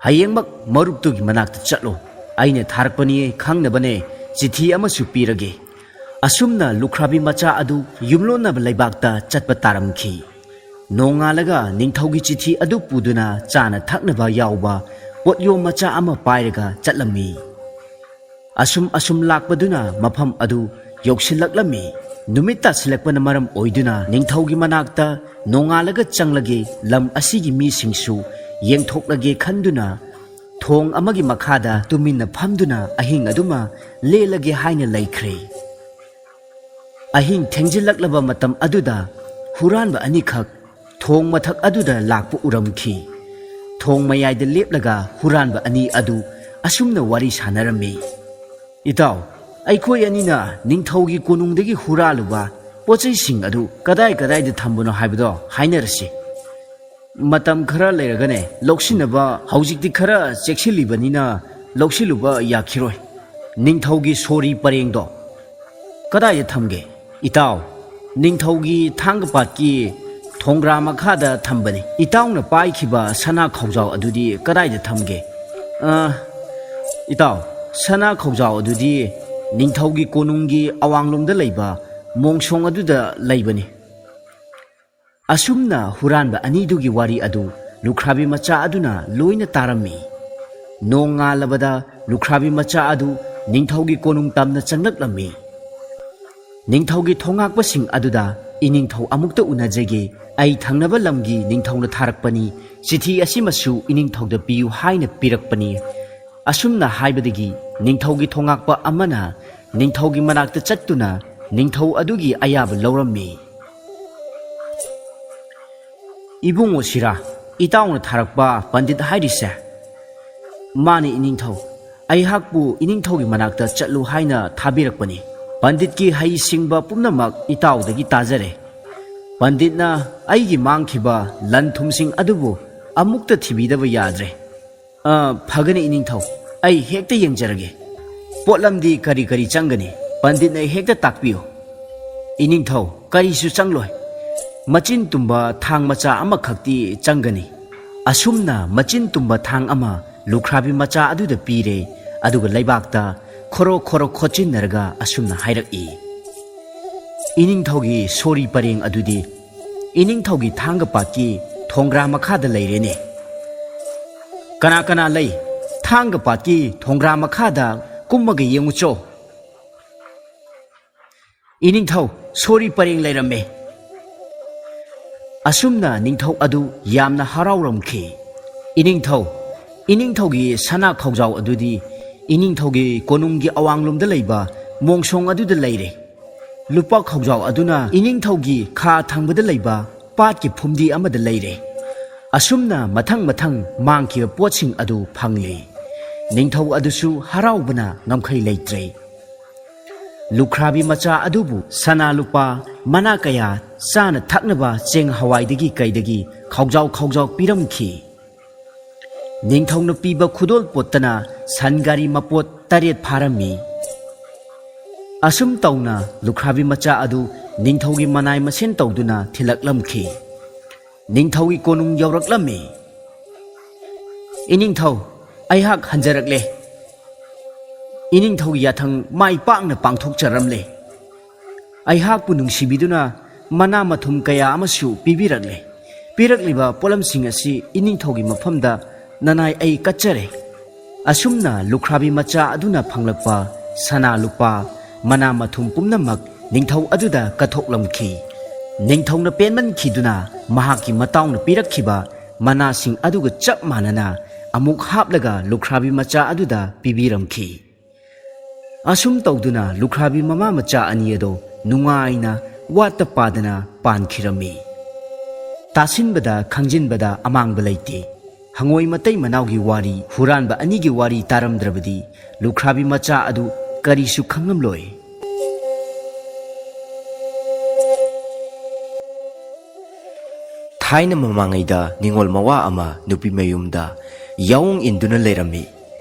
ꯍꯌꯦꯡꯃꯛ ꯃꯔꯨꯞꯇꯨꯒꯤ ꯃꯅꯥꯛꯇ ꯆꯠꯂꯣ꯫ ꯑꯩꯅ ꯊꯥꯔꯛꯄꯅꯤ ꯈꯪꯅꯕꯅꯦ, ꯆꯤꯊꯤ ꯑꯃꯁꯨ ꯄꯤꯔꯒꯦ꯫" ꯑꯁꯨꯝꯅ ꯂꯨꯈ꯭ꯔꯥꯕꯤ ꯃꯆꯥ ꯑꯗꯨ ꯌꯨꯝꯂꯣꯟꯅꯕ ꯂꯩꯕꯥꯛꯇ ꯆꯠꯄ ꯇꯥꯔꯝꯈꯤ꯫ ꯅꯣꯡꯉꯥꯜꯂꯒ ꯅꯤꯡꯊꯧꯒꯤ ꯆꯤꯊꯤ ꯑꯗꯨ ꯄꯨꯗꯨꯅ ꯆꯥꯅ ꯊꯛꯅꯕ ꯌꯥꯎꯕ ꯄꯣꯠꯌꯣꯝ ꯃꯆꯥ ꯑꯃ ꯄꯥꯏꯔꯒ ꯆꯠꯂꯝꯃꯤ꯫ ꯑꯁꯨꯝ ꯑꯁꯨꯝ ꯂꯥꯛꯄꯗꯨꯅ ꯃꯐꯝ ꯑꯗꯨ ꯌꯧꯁꯤꯜꯂꯛꯂꯝꯃꯤ꯫ ꯅꯨꯃꯤꯠ ꯇꯥꯁꯤꯜꯂꯛꯄꯅ ꯃꯔꯝ ꯑꯣꯏꯗꯨꯅ ꯅꯤꯡꯊꯧꯒꯤ ꯃꯅꯥꯛꯇ ꯅꯣꯡꯉꯥꯜꯂꯒ ꯆꯪꯂꯒꯦ, ꯂꯝ ꯑꯁꯤꯒꯤ ꯃꯤꯁꯤꯡꯁꯨ ꯌꯦꯡꯊꯣꯛꯂꯒꯦ ꯈꯟꯗꯨꯅ ꯊꯣꯡ ꯑꯃꯒꯤ ꯃꯈꯥꯗ ꯇꯨꯃꯤꯟꯅ ꯐꯝꯗꯨꯅ ꯑꯍꯤꯡ ꯑꯗꯨꯃ ꯂꯦꯜꯂꯒꯦ ꯍꯥꯏꯅ ꯂꯩꯈ꯭ꯔꯦ꯫ ꯑꯍꯤꯡ ꯊꯦꯡꯖꯤꯜꯂꯛꯂꯕ ꯃꯇꯝ ꯑꯗꯨꯗ ꯍꯨꯔꯥꯟꯕ ꯑꯅꯤꯈꯛ ꯊꯣꯡ ꯃꯊꯛ ꯑꯗꯨꯗ ꯂꯥꯛꯄ ꯎꯔꯝꯈꯤ꯫ ꯊꯣꯡ ꯃꯌꯥꯏꯗ ꯂꯦꯞꯂꯒ ꯍꯨꯔꯥꯟꯕ ꯑꯅꯤ ꯑꯗꯨ ꯑꯁꯨꯝꯅ ꯋꯥꯔꯤ ꯁꯥꯟꯅꯔꯝꯃꯤ꯫ "ꯏꯇꯥꯎ, ꯑꯩꯈꯣꯏ ꯑꯅꯤꯅ ꯅꯤꯡꯊꯧꯒꯤ ꯀꯣꯅꯨꯡꯗꯒꯤ ꯍꯨꯔꯥꯜꯂꯨꯕ ꯄꯣꯠꯆꯩꯁꯤꯡ ꯑꯗꯨ ꯀꯗꯥꯏ ꯀꯗꯥꯏꯗ ꯊꯝꯕꯅꯣ ꯍꯥꯏꯕꯗꯣ ꯍꯥꯏꯅꯔꯁꯤ꯫ ꯃꯇꯝ ꯈꯔ ꯂꯩꯔꯒꯅꯦ ꯂꯧꯁꯤꯟꯅꯕ, ꯍꯧꯖꯤꯛꯇꯤ ꯈꯔ ꯆꯦꯛꯁꯤꯜꯂꯤꯕꯅꯤꯅ ꯂꯧꯁꯤꯜꯂꯨꯕ ꯌꯥꯈꯤꯔꯣꯏ꯫ ꯅꯤꯡꯊꯧꯒꯤ ꯁꯣꯔꯤ ꯄꯔꯦꯡꯗꯣ ꯀꯗꯥꯏꯗ ꯊꯝꯒꯦ?" "ꯏꯇꯥꯎ, ꯅꯤꯡꯊꯧꯒꯤ ꯊꯥꯡꯒ ꯄꯥꯠꯀꯤ ꯊꯣꯡꯒ꯭ꯔꯥ ꯃꯈꯥꯗ ꯊꯝꯕꯅꯤ꯫ ꯏꯇꯥꯎꯅ ꯄꯥꯏꯈꯤꯕ ꯁꯅꯥ ꯈꯧꯖꯥꯎ ꯑꯗꯨꯗꯤ ꯀꯗꯥꯏꯗ ꯊꯝꯒꯦ?" "ꯑ, ꯏꯇꯥꯎ, ꯁꯅꯥ ꯈꯧꯖꯥꯎ ꯑꯗꯨꯗꯤ ꯅꯤꯡꯊꯧꯒꯤ ꯀꯣꯅꯨꯡꯒꯤ ꯑꯋꯥꯡꯂꯣꯝꯗ ꯂꯩꯕ ꯃꯣꯡꯁꯣꯡ ꯑꯗꯨꯗ ꯂꯩꯕꯅꯤ꯫" ꯑꯁꯨꯝꯅ ꯍꯨꯔꯥꯟꯕ ꯑꯅꯤꯗꯨꯒꯤ ꯋꯥꯔꯤ ꯑꯗꯨ ꯂꯨꯈ꯭ꯔꯥꯕꯤ ꯃꯆꯥ ꯑꯗꯨꯅ ꯂꯣꯏꯅ ꯇꯥꯔꯝꯃꯤ꯫ ꯅꯣꯡꯉꯥꯜꯂꯕꯗ ꯂꯨꯈ꯭ꯔꯥꯕꯤ ꯃꯆꯥ ꯑꯗꯨ ꯅꯤꯡꯊꯧꯒꯤ ꯀꯣꯅꯨꯡ ꯇꯝꯅ ꯆꯪꯂꯛꯂꯝꯃꯤ꯫ ꯅꯤꯡꯊꯧꯒꯤ ꯊꯣꯉꯥꯛꯄꯁꯤꯡ ꯑꯗꯨꯗ, "ꯏꯅꯤꯡꯊꯧ ꯑꯃꯨꯛꯇ ꯎꯅꯖꯒꯦ, ꯑꯩ ꯊꯪꯅꯕ ꯂꯝꯒꯤ ꯅꯤꯡꯊꯧꯅ ꯊꯥꯔꯛꯄꯅꯤ, ꯆꯤꯊꯤ ꯑꯁꯤꯃꯁꯨ ꯏꯅꯤꯡꯊꯧꯗ ꯄꯤꯌꯨ" ꯍꯥꯏꯅ ꯄꯤꯔꯛꯄꯅꯤ꯫ ꯑꯁꯨꯝꯅ ꯍꯥꯏꯕꯗꯒꯤ ꯅꯤꯡꯊꯧꯒꯤ ꯊꯣꯉꯥꯛꯄ ꯑꯃꯅ ꯅꯤꯡꯊꯧꯒꯤ ꯃꯅꯥꯛꯇ ꯆꯠꯇꯨꯅ ꯅꯤꯡꯊꯧ ꯑꯗꯨꯒꯤ ꯑꯌꯥꯕ ꯂꯧꯔꯝꯃꯤ꯫ "ꯏꯕꯨꯡꯉꯣ ꯁꯤꯔꯥ, ꯏꯇꯥꯎꯅ ꯊꯥꯔꯛꯄ ꯄꯟꯗꯤꯠ ꯍꯥꯏꯔꯤꯁꯦ?" "ꯃꯥꯅꯤ ꯏꯅꯤꯡꯊꯧ, ꯑꯩꯍꯥꯛꯄꯨ ꯏꯅꯤꯡꯊꯧꯒꯤ ꯃꯅꯥꯛꯇ ꯆꯠꯂꯨ ꯍꯥꯏꯅ ꯊꯥꯕꯤꯔꯛꯄꯅꯤ꯫ ꯄꯟꯗꯤꯠꯀꯤ ꯍꯩꯁꯤꯡꯕ ꯄꯨꯝꯅꯃꯛ ꯏꯇꯥꯎꯗꯒꯤ ꯇꯥꯖꯔꯦ꯫ ꯄꯟꯗꯤꯠꯅ ꯑꯩꯒꯤ ꯃꯥꯡꯈꯤꯕ ꯂꯟ ꯊꯨꯝꯁꯤꯡ ꯑꯗꯨꯕꯨ ꯑꯃꯨꯛꯇ ꯊꯤꯕꯤꯗꯕ ꯌꯥꯗ꯭ꯔꯦ꯫" "ꯑ, ꯐꯒꯅꯤ ꯏꯅꯤꯡꯊꯧ, ꯑꯩ ꯍꯦꯛꯇ ꯌꯦꯡꯖꯔꯒꯦ꯫ ꯄꯣꯠꯂꯝꯗꯤ ꯀꯔꯤ ꯀꯔꯤ ꯆꯪꯒꯅꯤ? ꯄꯟꯗꯤꯠꯅ ꯍꯦꯛꯇ ꯇꯥꯛꯄꯤꯌꯨ꯫" "ꯏꯅꯤꯡꯊꯧ, ꯀꯔꯤꯁꯨ ꯆꯪꯂꯣꯏ꯫ ꯃꯆꯤꯟ ꯇꯨꯝꯕ ꯊꯥꯡ ꯃꯆꯥ ꯑꯃꯈꯛꯇꯤ ꯆꯪꯒꯅꯤ꯫ ꯑꯁꯨꯝꯅ ꯃꯆꯤꯟ ꯇꯨꯝꯕ ꯊꯥꯡ ꯑꯃ ꯂꯨꯈ꯭ꯔꯥꯕꯤ ꯃꯆꯥ ꯑꯗꯨꯗ ꯄꯤꯔꯦ, ꯑꯗꯨꯒ ꯂꯩꯕꯥꯛꯇ ꯈꯣꯔꯣ ꯈꯣꯔꯣ ꯈꯣꯠꯆꯤꯟꯅꯔꯒ ꯑꯁꯨꯝꯅ ꯍꯥꯏꯔꯛꯏ, "ꯏꯅꯤꯡꯊꯧꯒꯤ ꯁꯣꯔꯤ ꯄꯔꯦꯡ ꯑꯗꯨꯗꯤ ꯏꯅꯤꯡꯊꯧꯒꯤ ꯊꯥꯡꯒ ꯄꯥꯠꯀꯤ ꯊꯣꯡꯒ꯭ꯔꯥ ꯃꯈꯥꯗ ꯂꯩꯔꯦꯅꯦ꯫ ꯀꯅꯥ ꯀꯅꯥ ꯂꯩ? ꯊꯥꯡꯒ ꯄꯥꯠꯀꯤ ꯊꯣꯡꯒ꯭ꯔꯥ ꯃꯈꯥꯗ ꯀꯨꯝꯃꯒ ꯌꯦꯡꯉꯨꯆꯣ꯫ ꯏꯅꯤꯡꯊꯧ, ꯁꯣꯔꯤ ꯄꯔꯦꯡ ꯂꯩꯔꯝꯃꯦ꯫" ꯑꯁꯨꯝꯅ ꯅꯤꯡꯊꯧ ꯑꯗꯨ ꯌꯥꯝꯅ ꯍꯔꯥꯎꯔꯝꯈꯤ꯫ "ꯏꯅꯤꯡꯊꯧ, ꯏꯅꯤꯡꯊꯧꯒꯤ ꯁꯅꯥ ꯈꯧꯖꯥꯎ ꯑꯗꯨꯗꯤ ꯏꯅꯤꯡꯊꯧꯒꯤ ꯀꯣꯅꯨꯡꯒꯤ ꯑꯋꯥꯡꯂꯣꯝꯗ ꯂꯩꯕ ꯃꯣꯡꯁꯣꯡ ꯑꯗꯨꯗ ꯂꯩꯔꯦ꯫ ꯂꯨꯄꯥ ꯈꯧꯖꯥꯎ ꯑꯗꯨꯅ ꯏꯅꯤꯡꯊꯧꯒꯤ ꯈꯥ ꯊꯪꯕꯗ ꯂꯩꯕ ꯄꯥꯠꯀꯤ ꯐꯨꯝꯗꯤ ꯑꯃꯗ ꯂꯩꯔꯦ꯫" ꯑꯁꯨꯝꯅ ꯃꯊꯪ ꯃꯊꯪ ꯃꯥꯡꯈꯤꯕ ꯄꯣꯠꯁꯤꯡ ꯑꯗꯨ ꯐꯪꯂꯦ꯫ ꯅꯤꯡꯊꯧ ꯑꯗꯨꯁꯨ ꯍꯔꯥꯎꯕꯅ ꯉꯝꯈꯩ ꯂꯩꯇ꯭ꯔꯦ꯫ ꯂꯨꯈ꯭ꯔꯥꯕꯤ ꯃꯆꯥ ꯑꯗꯨꯕꯨ ꯁꯅꯥ ꯂꯨꯄꯥ, ꯃꯅꯥ ꯀꯌꯥ, ꯆꯥꯅ ꯊꯛꯅꯕ ꯆꯦꯡ ꯍꯋꯥꯏꯗꯒꯤ ꯀꯩꯗꯒꯤ ꯈꯧꯖꯥꯎ ꯈꯧꯖꯥꯎ ꯄꯤꯔꯝꯈꯤ꯫ ꯅꯤꯡꯊꯧꯅ ꯄꯤꯕ ꯈꯨꯗꯣꯜ ꯄꯣꯠꯇꯅ ꯁꯟ ꯒꯥꯔꯤ ꯃꯄꯣꯠ ꯇꯔꯦꯠ ꯐꯥꯔꯝꯃꯤ꯫ ꯑꯁꯨꯝ ꯇꯧꯅ ꯂꯨꯈ꯭ꯔꯥꯕꯤ ꯃꯆꯥ ꯑꯗꯨ ꯅꯤꯡꯊꯧꯒꯤ ꯃꯅꯥꯏ ꯃꯁꯦꯟ ꯇꯧꯗꯨꯅ ꯊꯤꯜꯂꯛꯂꯝꯈꯤ꯫ ꯅꯤꯡꯊꯧꯒꯤ ꯀꯣꯅꯨꯡ ꯌꯧꯔꯛꯂꯝꯃꯤ꯫ "ꯏꯅꯤꯡꯊꯧ, ꯑꯩꯍꯥꯛ ꯍꯟꯖꯔꯛꯂꯦ꯫ ꯏꯅꯤꯡꯊꯧꯒꯤ ꯌꯥꯊꯪ ꯃꯥꯏ ꯄꯥꯛꯅ ꯄꯥꯡꯊꯣꯛꯆꯔꯝꯂꯦ꯫ ꯑꯩꯍꯥꯛꯄꯨ ꯅꯨꯡꯁꯤꯕꯤꯗꯨꯅ ꯃꯅꯥ ꯃꯊꯨꯝ ꯀꯌꯥ ꯑꯃꯁꯨ ꯄꯤꯕꯤꯔꯛꯂꯦ꯫ ꯄꯤꯔꯛꯂꯤꯕ ꯄꯣꯠꯂꯝꯁꯤꯡ ꯑꯁꯤ ꯏꯅꯤꯡꯊꯧꯒꯤ ꯃꯐꯝꯗ ꯅꯅꯥꯏ ꯑꯩ ꯀꯠꯆꯔꯦ꯫" ꯑꯁꯨꯝꯅ ꯂꯨꯈ꯭ꯔꯥꯕꯤ ꯃꯆꯥ ꯑꯗꯨꯅ ꯐꯪꯂꯛꯄ ꯁꯅꯥ ꯂꯨꯄꯥ, ꯃꯅꯥ ꯃꯊꯨꯝ ꯄꯨꯝꯅꯃꯛ ꯅꯤꯡꯊꯧ ꯑꯗꯨꯗ ꯀꯠꯊꯣꯛꯂꯝꯈꯤ꯫ ꯅꯤꯡꯊꯧꯅ ꯄꯦꯟꯃꯟꯈꯤꯗꯨꯅ ꯃꯍꯥꯛꯀꯤ ꯃꯇꯥꯎꯅ ꯄꯤꯔꯛꯈꯤꯕ ꯃꯅꯥꯁꯤꯡ ꯑꯗꯨꯒ ꯆꯞ ꯃꯥꯟꯅꯅ ꯑꯃꯨꯛ ꯍꯥꯞꯂꯒ ꯂꯨꯈ꯭ꯔꯥꯕꯤ ꯃꯆꯥ ꯑꯗꯨꯗ ꯄꯤꯕꯤꯔꯝꯈꯤ꯫ ꯑꯁꯨꯝ ꯇꯧꯗꯨꯅ ꯂꯨꯈ꯭ꯔꯥꯕꯤ ꯃꯃꯥ ꯃꯆꯥ ꯑꯅꯤ ꯑꯗꯣ ꯅꯨꯡꯉꯥꯏꯅ ꯋꯥꯠꯇ ꯄꯥꯗꯅ ꯄꯥꯟꯈꯤꯔꯝꯃꯤ꯫ ꯇꯥꯁꯤꯟꯕꯗ ꯈꯪꯖꯤꯟꯕꯗ ꯑꯃꯥꯡꯕ ꯂꯩꯇꯦ꯫ ꯍꯉꯣꯏ ꯃꯇꯩ ꯃꯅꯥꯎꯒꯤ ꯋꯥꯔꯤ, ꯍꯨꯔꯥꯟꯕ ꯑꯅꯤꯒꯤ ꯋꯥꯔꯤ ꯇꯥꯔꯝꯗ꯭ꯔꯕꯗꯤ ꯂꯨꯈ꯭ꯔꯥꯕꯤ ꯃꯆꯥ ꯑꯗꯨ ꯀꯔꯤꯁꯨ ꯈꯪꯂꯝꯂꯣꯏ꯫ ꯊꯥꯏꯅ ꯃꯃꯥꯡꯉꯩꯗ ꯅꯤꯉꯣꯜ ꯃꯋꯥ ꯑꯃ ꯅꯨꯄꯤ ꯃꯌꯨꯝꯗ ꯌꯥꯑꯣꯡ ꯏꯟꯗꯨꯅ ꯂꯩꯔꯝꯃꯤ꯫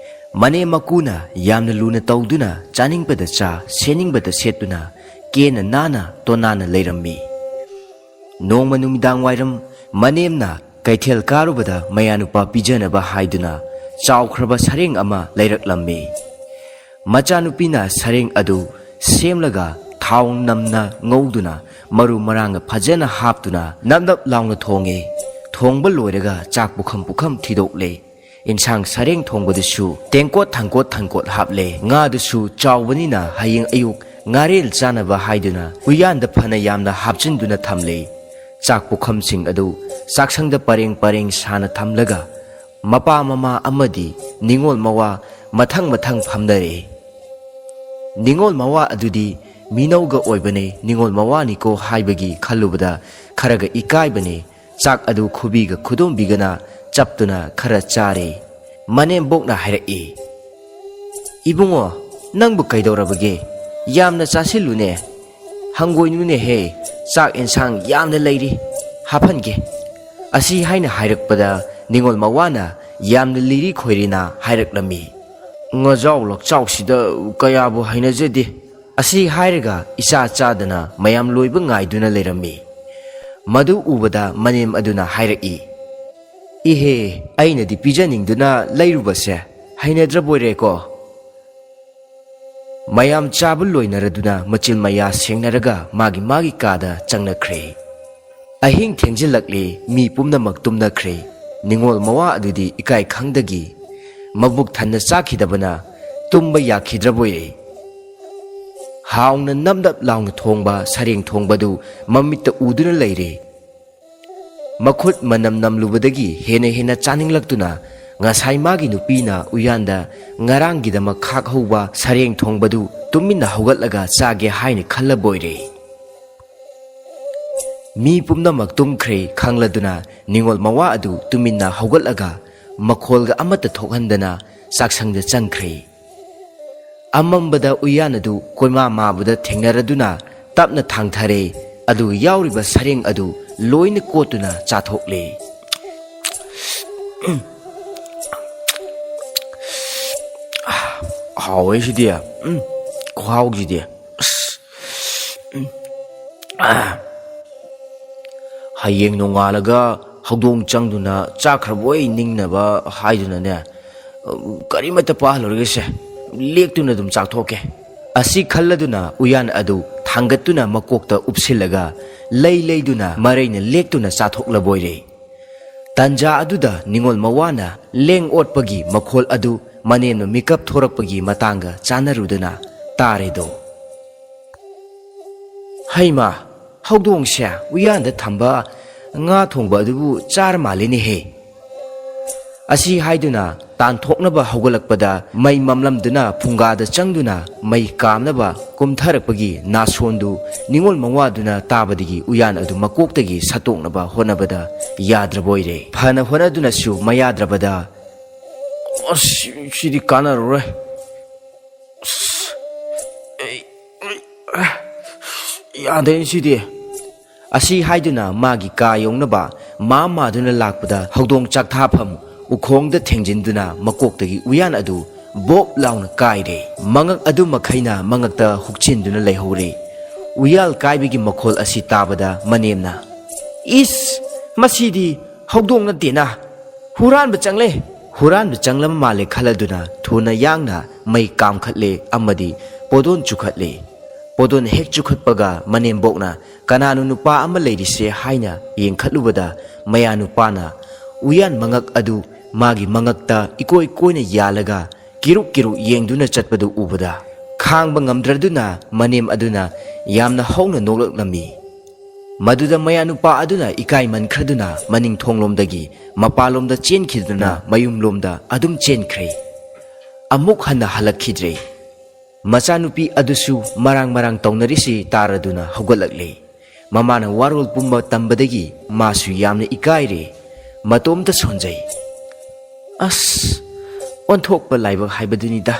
ꯃꯅꯦꯝ ꯃꯀꯨꯅ ꯌꯥꯝꯅ ꯂꯨꯅ ꯇꯧꯗꯨꯅ ꯆꯥꯅꯤꯡꯕꯗ ꯆꯥ, ꯁꯦꯠꯅꯤꯡꯕꯗ ꯁꯦꯠꯇꯨꯅ ꯀꯦꯅ ꯅꯥꯟꯅ ꯇꯣꯅꯥꯟꯅ ꯂꯩꯔꯝꯃꯤ꯫ ꯅꯣꯡꯃ ꯅꯨꯃꯤꯗꯥꯡ ꯋꯥꯏꯔꯝ ꯃꯅꯦꯝꯅ ꯀꯩꯊꯦꯜ ꯀꯥꯔꯨꯕꯗ ꯃꯌꯥꯅꯨꯄꯥ ꯄꯤꯖꯅꯕ ꯍꯥꯏꯗꯨꯅ ꯆꯥꯎꯈ꯭ꯔꯕ ꯁꯔꯦꯡ ꯑꯃ ꯂꯩꯔꯛꯂꯝꯃꯤ꯫ ꯃꯆꯥꯅꯨꯄꯤꯅ ꯁꯔꯦꯡ ꯑꯗꯨ ꯁꯦꯝꯂꯒ ꯊꯥꯎ ꯅꯝꯅ ꯉꯧꯗꯨꯅ ꯃꯔꯨ ꯃꯔꯥꯡ ꯐꯖꯅ ꯍꯥꯞꯇꯨꯅ ꯅꯞ ꯅꯞ ꯂꯥꯎꯅ ꯊꯣꯡꯉꯦ꯫ ꯊꯣꯡꯕ ꯂꯣꯏꯔꯒ ꯆꯥꯛ ꯄꯨꯈꯝ ꯄꯨꯈꯝ ꯊꯤꯗꯣꯛꯂꯦ꯫ ꯏꯟꯁꯥꯡ ꯁꯔꯦꯡ ꯊꯣꯡꯕꯗꯨꯁꯨ ꯇꯦꯡꯀꯣꯠ ꯊꯥꯡꯀꯣꯠ ꯊꯥꯡꯀꯣꯠ ꯍꯥꯞꯂꯦ꯫ ꯉꯥꯗꯨꯁꯨ ꯆꯥꯎꯕꯅꯤꯅ ꯍꯌꯦꯡ ꯑꯌꯨꯛ ꯉꯥꯔꯦꯜ ꯆꯥꯅꯕ ꯍꯥꯏꯗꯨꯅ ꯎꯌꯥꯟꯗ ꯐꯅ ꯌꯥꯝꯅ ꯍꯥꯞꯆꯤꯟꯗꯨꯅ ꯊꯝꯂꯦ꯫ ꯆꯥꯛ ꯄꯨꯈꯝꯁꯤꯡ ꯑꯗꯨ ꯆꯥꯛꯁꯪꯗ ꯄꯔꯦꯡ ꯄꯔꯦꯡ ꯁꯥꯅ ꯊꯝꯂꯒ ꯃꯄꯥ ꯃꯃꯥ ꯑꯃꯗꯤ ꯅꯤꯉꯣꯜ ꯃꯋꯥ ꯃꯊꯪ ꯃꯊꯪ ꯐꯝꯅꯔꯦ꯫ ꯅꯤꯉꯣꯜ ꯃꯋꯥ ꯑꯗꯨꯗꯤ ꯃꯤꯅꯧꯒ ꯑꯣꯏꯕꯅꯦ, ꯅꯤꯉꯣꯜ ꯃꯋꯥꯅꯤꯀꯣ ꯍꯥꯏꯕꯒꯤ ꯈꯜꯂꯨꯕꯗ ꯈꯔꯒ ꯏꯀꯥꯏꯕꯅꯦ꯫ ꯆꯥꯛ ꯑꯗꯨ ꯈꯨꯕꯤꯒ ꯈꯨꯗꯣꯝꯕꯤꯒꯅ ꯆꯞꯇꯨꯅ ꯈꯔ ꯆꯥꯔꯦ꯫ ꯃꯅꯦꯝꯕꯣꯛꯅ ꯍꯥꯏꯔꯛꯏ, "ꯏꯕꯨꯡꯉꯣ, ꯅꯪꯕꯨ ꯀꯩꯗꯧꯔꯕꯒꯦ? ꯌꯥꯝꯅ ꯆꯥꯁꯤꯜꯂꯨꯅꯦ꯫ ꯍꯪꯒꯣꯏꯅꯨꯅꯦꯍꯦ, ꯆꯥꯛ ꯏꯟꯁꯥꯡ ꯌꯥꯝꯅ ꯂꯩꯔꯤ, ꯍꯥꯞꯍꯟꯒꯦ꯫" ꯑꯁꯤ ꯍꯥꯏꯅ ꯍꯥꯏꯔꯛꯄꯗ ꯅꯤꯉꯣꯜ ꯃꯋꯥꯅ ꯌꯥꯝꯅ ꯂꯤꯔꯤ ꯈꯣꯏꯔꯤꯅ ꯍꯥꯏꯔꯛꯂꯝꯃꯤ, "ꯉꯖꯥꯎ ꯂꯛꯆꯥꯎꯁꯤꯗ ꯀꯌꯥꯕꯨ ꯍꯩꯅꯖꯗꯦ꯫" ꯑꯁꯤ ꯍꯥꯏꯔꯒ ꯏꯆꯥ ꯆꯥꯗꯅ ꯃꯌꯥꯝ ꯂꯣꯏꯕ ꯉꯥꯏꯗꯨꯅ ꯂꯩꯔꯝꯃꯤ꯫ ꯃꯗꯨ ꯎꯕꯗ ꯃꯅꯦꯝ ꯑꯗꯨꯅ ꯍꯥꯏꯔꯛꯏ, "ꯏꯍꯦ, ꯑꯩꯅꯗꯤ ꯄꯤꯖꯅꯤꯡꯗꯨꯅ ꯂꯩꯔꯨꯕꯁꯦ ꯍꯩꯅꯗ꯭ꯔꯕꯣꯏꯔꯦꯀꯣ?" ꯃꯌꯥꯝ ꯆꯥꯕ ꯂꯣꯏꯅꯔꯗꯨꯅ ꯃꯆꯤꯜ ꯃꯌꯥ ꯁꯦꯡꯅꯔꯒ ꯃꯥꯒꯤ ꯃꯥꯒꯤ ꯀꯥꯗ ꯆꯪꯅꯈ꯭ꯔꯦ꯫ ꯑꯍꯤꯡ ꯊꯦꯡꯖꯤꯜꯂꯛꯂꯦ, ꯃꯤ ꯄꯨꯝꯅꯃꯛ ꯇꯨꯝꯅꯈ꯭ꯔꯦ꯫ ꯅꯤꯉꯣꯜ ꯃꯋꯥ ꯑꯗꯨꯗꯤ ꯏꯀꯥꯏ ꯈꯪꯗꯒꯤ ꯃꯕꯨꯛ ꯊꯟꯅ ꯆꯥꯈꯤꯗꯕꯅ ꯇꯨꯝꯕ ꯌꯥꯈꯤꯗ꯭ꯔꯕꯣꯏꯔꯦ꯫ ꯍꯥꯎꯅ ꯅꯞ ꯅꯞ ꯂꯥꯎꯅ ꯊꯣꯡꯕ ꯁꯔꯦꯡ ꯊꯣꯡꯕꯗꯨ ꯃꯃꯤꯠꯇ ꯎꯗꯨꯅ ꯂꯩꯔꯦ꯫ ꯃꯈꯨꯠ ꯃꯅꯝ ꯅꯝꯂꯨꯕꯗꯒꯤ ꯍꯦꯟꯅ ꯍꯦꯟꯅ ꯆꯥꯅꯤꯡꯂꯛꯇꯨꯅ ꯉꯁꯥꯏ ꯃꯥꯒꯤ ꯅꯨꯄꯤꯅ ꯎꯌꯥꯟꯗ ꯉꯔꯥꯡꯒꯤꯗꯃꯛ ꯈꯥꯛꯍꯧꯕ ꯁꯔꯦꯡ ꯊꯣꯡꯕꯗꯨ ꯇꯨꯃꯤꯟꯅ ꯍꯧꯒꯠꯂꯒ ꯆꯥꯒꯦ ꯍꯥꯏꯅ ꯈꯜꯂꯕꯣꯏꯔꯦ꯫ ꯃꯤ ꯄꯨꯝꯅꯃꯛ ꯇꯨꯝꯈ꯭ꯔꯦ ꯈꯪꯂꯗꯨꯅ ꯅꯤꯉꯣꯜ ꯃꯋꯥ ꯑꯗꯨ ꯇꯨꯃꯤꯟꯅ ꯍꯧꯒꯠꯂꯒ ꯃꯈꯣꯜꯒ ꯑꯃꯠꯇ ꯊꯣꯛꯍꯟꯗꯅ ꯆꯥꯛꯁꯪꯗ ꯆꯪꯈ꯭ꯔꯦ꯫ ꯑꯃꯝꯕꯗ ꯎꯌꯥꯟ ꯑꯗꯨ ꯀꯣꯏꯃꯥ ꯃꯥꯕꯗ ꯊꯦꯡꯅꯔꯗꯨꯅ ꯇꯞꯅ ꯊꯥꯡꯊꯔꯦ, ꯑꯗꯨꯒ ꯌꯥꯎꯔꯤꯕ ꯁꯔꯦꯡ ꯑꯗꯨ ꯂꯣꯏꯅ ꯀꯣꯠꯇꯨꯅ ꯆꯥꯊꯣꯛꯂꯦ꯫ "ꯍꯥꯎꯋꯦ ꯁꯤꯗꯤ, ꯎꯝ, ꯈꯨꯍꯥꯎꯁꯤꯗꯤ꯫ ꯑꯁ, ꯎꯝ, ꯑꯥ꯫ ꯍꯌꯦꯡ ꯅꯣꯡꯉꯥꯜꯂꯒ ꯍꯧꯗꯣꯡ ꯆꯪꯗꯨꯅ ꯆꯥꯈ꯭ꯔꯕꯣꯏ ꯅꯤꯡꯅꯕ ꯍꯥꯏꯗꯨꯅꯅꯦ, ꯀꯔꯤꯃꯠꯇ ꯄꯥꯍꯜꯂꯔꯣꯏꯒꯦꯁꯦ, ꯂꯦꯛꯇꯨꯅ ꯑꯗꯨꯝ ꯆꯥꯊꯣꯛꯀꯦ꯫ ꯑꯁꯤ ꯈꯜꯂꯗꯨꯅ ꯎꯌꯥꯟ ꯑꯗꯨ ꯊꯥꯡꯒꯠꯇꯨꯅ ꯃꯀꯣꯛꯇ ꯎꯞꯁꯤꯜꯂꯒ ꯂꯩ ꯂꯩꯗꯨꯅ ꯃꯔꯩꯅ ꯂꯦꯛꯇꯨꯅ ꯆꯥꯊꯣꯛꯂꯕꯣꯏꯔꯦ꯫ ꯇꯟꯖꯥ ꯑꯗꯨꯗ ꯅꯤꯉꯣꯜ ꯃꯋꯥꯅ ꯂꯦꯡ ꯑꯣꯠꯄꯒꯤ ꯃꯈꯣꯜ ꯑꯗꯨ ꯃꯅꯦꯝꯅ ꯃꯤꯀꯞ ꯊꯣꯔꯛꯄꯒꯤ ꯃꯇꯥꯡꯒ ꯆꯥꯟꯅꯔꯨꯗꯨꯅ ꯇꯥꯔꯦꯗꯣ꯫ "ꯍꯩꯃꯥ, ꯍꯧꯗꯣꯡꯁꯦ ꯎꯌꯥꯟꯗ ꯊꯝꯕ ꯉꯥ ꯊꯣꯡꯕ ꯑꯗꯨꯕꯨ ꯆꯥꯔ ꯃꯥꯜꯂꯤꯅꯦꯍꯦ!" ꯑꯁꯤ ꯍꯥꯏꯗꯨꯅ ꯇꯥꯟꯊꯣꯛꯅꯕ ꯍꯧꯒꯠꯂꯛꯄꯗ ꯃꯩ ꯃꯝꯂꯝꯗꯨꯅ ꯐꯨꯡꯒꯥꯗ ꯆꯪꯗꯨꯅ ꯃꯩ ꯀꯥꯝꯅꯕ ꯀꯨꯝꯊꯔꯛꯄꯒꯤ ꯅꯥꯁꯣꯟꯗꯨ ꯅꯤꯉꯣꯜ ꯃꯋꯥꯗꯨꯅ ꯇꯥꯕꯗꯒꯤ ꯎꯌꯥꯟ ꯑꯗꯨ ꯃꯀꯣꯛꯇꯒꯤ ꯁꯠꯇꯣꯛꯅꯕ ꯍꯣꯠꯅꯕꯗ ꯌꯥꯗ꯭ꯔꯕ ꯑꯣꯏꯔꯦ꯫ ꯐꯅ ꯍꯣꯠꯅꯗꯨꯅꯁꯨ ꯃꯌꯥꯗ꯭ꯔꯕꯗ, "ꯑꯁ, ꯁꯤꯗꯤ ꯀꯥꯟꯅꯔꯔꯣꯏ꯫ ꯑꯁ, ꯑꯩ, ꯑꯩ, ꯌꯥꯗꯦ ꯁꯤꯗꯤ"꯫ ꯑꯁꯤ ꯍꯥꯏꯗꯨꯅ ꯃꯥꯒꯤ ꯀꯥ ꯌꯧꯅꯕ ꯃꯥ ꯃꯥꯗꯨꯅ ꯂꯥꯛꯄꯗ ꯍꯧꯗꯣꯡ ꯆꯥꯛꯊꯥꯐꯝ ꯎꯈꯣꯡꯗ ꯊꯦꯡꯖꯤꯟꯗꯨꯅ ꯃꯀꯣꯛꯇꯒꯤ ꯎꯌꯥꯟ ꯑꯗꯨ ꯕꯣꯞ ꯂꯥꯎꯅ ꯀꯥꯏꯔꯦ꯫ ꯃꯉꯛ ꯑꯗꯨ ꯃꯈꯩꯅ ꯃꯉꯛꯇ ꯍꯨꯛꯆꯤꯟꯗꯨꯅ ꯂꯩꯍꯧꯔꯦ꯫ ꯎꯌꯥꯜ ꯀꯥꯏꯕꯒꯤ ꯃꯈꯣꯜ ꯑꯁꯤ ꯇꯥꯕꯗ ꯃꯅꯦꯝꯅ, "ꯏꯁ, ꯃꯁꯤꯗꯤ ꯍꯧꯗꯣꯡ ꯅꯠꯇꯦꯅ, ꯍꯨꯔꯥꯟꯕ ꯆꯪꯂꯦ꯫ ꯍꯨꯔꯥꯟꯕ ꯆꯪꯂꯕ ꯃꯥꯜꯂꯦ" ꯈꯜꯂꯗꯨꯅ ꯊꯨꯅ ꯌꯥꯡꯅ ꯃꯩ ꯀꯥꯝꯈꯠꯂꯦ ꯑꯃꯗꯤ ꯄꯣꯗꯣꯟ ꯆꯨꯈꯠꯂꯦ꯫ ꯄꯣꯗꯣꯟ ꯍꯦꯛ ꯆꯨꯈꯠꯄꯒ ꯃꯅꯦꯝꯕꯣꯛꯅ ꯀꯅꯥꯅꯣ ꯅꯨꯄꯥ ꯑꯃ ꯂꯩꯔꯤꯁꯦ ꯍꯥꯏꯅ ꯌꯦꯡꯈꯠꯂꯨꯕꯗ ꯃꯌꯥ ꯅꯨꯄꯥꯅ ꯎꯌꯥꯟ ꯃꯉꯛ ꯑꯗꯨ ꯃꯥꯒꯤ ꯃꯉꯛꯇ ꯏꯀꯣꯏ ꯀꯣꯏꯅ ꯌꯥꯜꯂꯒ ꯀꯤꯔꯨꯛ ꯀꯤꯔꯨꯛ ꯌꯦꯡꯗꯨꯅ ꯆꯠꯄꯗꯨ ꯎꯕꯗ ꯈꯥꯡꯕ ꯉꯝꯗ꯭ꯔꯗꯨꯅ ꯃꯅꯦꯝ ꯑꯗꯨꯅ ꯌꯥꯝꯅ ꯍꯧꯅ ꯅꯣꯛꯂꯛꯂꯝꯃꯤ꯫ ꯃꯗꯨꯗ ꯃꯌꯥ ꯅꯨꯄꯥ ꯑꯗꯨꯅ ꯏꯀꯥꯏꯃꯟꯈ꯭ꯔꯗꯨꯅ ꯃꯅꯤꯡ ꯊꯣꯡꯂꯣꯝꯗꯒꯤ ꯃꯄꯥꯟꯂꯣꯝꯗ ꯆꯦꯟꯈꯤꯗꯨꯅ ꯃꯌꯨꯝꯂꯣꯝꯗ ꯑꯗꯨꯝ ꯆꯦꯟꯈ꯭ꯔꯦ꯫ ꯑꯃꯨꯛ ꯍꯟꯅ ꯍꯜꯂꯛꯈꯤꯗ꯭ꯔꯦ꯫ ꯃꯆꯥꯅꯨꯄꯤ ꯑꯗꯨꯁꯨ ꯃꯔꯥꯡ ꯃꯔꯥꯡ ꯇꯧꯅꯔꯤꯁꯤ ꯇꯥꯔꯗꯨꯅ ꯍꯧꯒꯠꯂꯛꯂꯦ꯫ ꯃꯃꯥꯅ ꯋꯥꯔꯣꯜ ꯄꯨꯝꯕ ꯇꯝꯕꯗꯒꯤ ꯃꯥꯁꯨ ꯌꯥꯝꯅ ꯏꯀꯥꯏꯔꯦ꯫ ꯃꯇꯣꯝꯇ ꯁꯣꯟꯖꯩ꯫ "ꯑꯁ, ꯑꯣꯟꯊꯣꯛꯄ ꯂꯥꯏꯕꯛ ꯍꯥꯏꯕꯗꯨꯅꯤꯗ꯫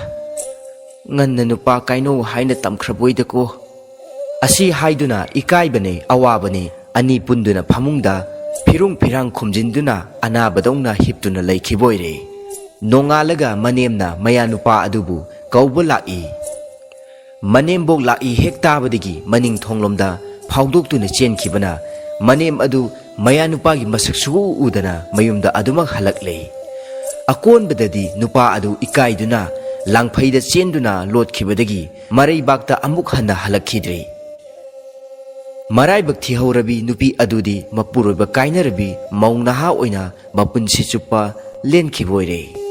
ꯉꯟꯅ ꯅꯨꯄꯥ ꯀꯥꯏꯅꯧ ꯍꯥꯏꯅ ꯇꯝꯈ꯭ꯔꯕꯣꯏꯗꯀꯣ"꯫ ꯑꯁꯤ ꯍꯥꯏꯗꯨꯅ ꯏꯀꯥꯏꯕꯅꯦ ꯑꯋꯥꯕꯅꯦ ꯑꯅꯤ ꯄꯨꯟꯗꯨꯅ ꯐꯃꯨꯡꯗ ꯐꯤꯔꯨꯡ ꯐꯤꯔꯥꯡ ꯈꯨꯝꯖꯤꯟꯗꯨꯅ ꯑꯅꯥꯕꯗꯧꯅ ꯍꯤꯞꯇꯨꯅ ꯂꯩꯈꯤꯕ ꯑꯣꯏꯔꯦ꯫ ꯅꯣꯡꯉꯥꯜꯂꯒ ꯃꯅꯦꯝꯅ ꯃꯌꯥ ꯅꯨꯄꯥ ꯑꯗꯨꯕꯨ ꯀꯧꯕ ꯂꯥꯛꯏ꯫ ꯃꯅꯦꯝꯕꯣꯛ ꯂꯥꯛꯏ ꯍꯦꯛ ꯇꯥꯕꯗꯒꯤ ꯃꯅꯤꯡ ꯊꯣꯡꯂꯣꯝꯗ ꯐꯥꯎꯗꯣꯛꯇꯨꯅ ꯆꯦꯟꯈꯤꯕꯅ ꯃꯅꯦꯝ ꯑꯗꯨ ꯃꯌꯥ ꯅꯨꯄꯥꯒꯤ ꯃꯁꯛ ꯁꯨꯛꯎ ꯎꯗꯅ ꯃꯌꯨꯝꯗ ꯑꯗꯨꯃꯛ ꯍꯜꯂꯛꯂꯦ꯫ ꯑꯀꯣꯟꯕꯗꯗꯤ ꯅꯨꯄꯥ ꯑꯗꯨ ꯏꯀꯥꯏꯗꯨꯅ ꯂꯥꯡꯐꯩꯗ ꯆꯦꯟꯗꯨꯅ ꯂꯣꯠꯈꯤꯕꯗꯒꯤ ꯃꯔꯩꯕꯥꯛꯇ ꯑꯃꯨꯛ ꯍꯟꯅ ꯍꯜꯂꯛꯈꯤꯗ꯭ꯔꯦ꯫ ꯃꯔꯥꯏꯕꯛ ꯊꯤꯍꯧꯔꯕꯤ ꯅꯨꯄꯤ ꯑꯗꯨꯗꯤ ꯃꯄꯨꯔꯣꯏꯕ ꯀꯥꯏꯅꯔꯕꯤ ꯃꯧ ꯅꯍꯥ ꯑꯣꯏꯅ ꯃꯄꯨꯟꯁꯤ ꯆꯨꯞꯄ ꯂꯦꯟꯈꯤꯕ ꯑꯣꯏꯔꯦ꯫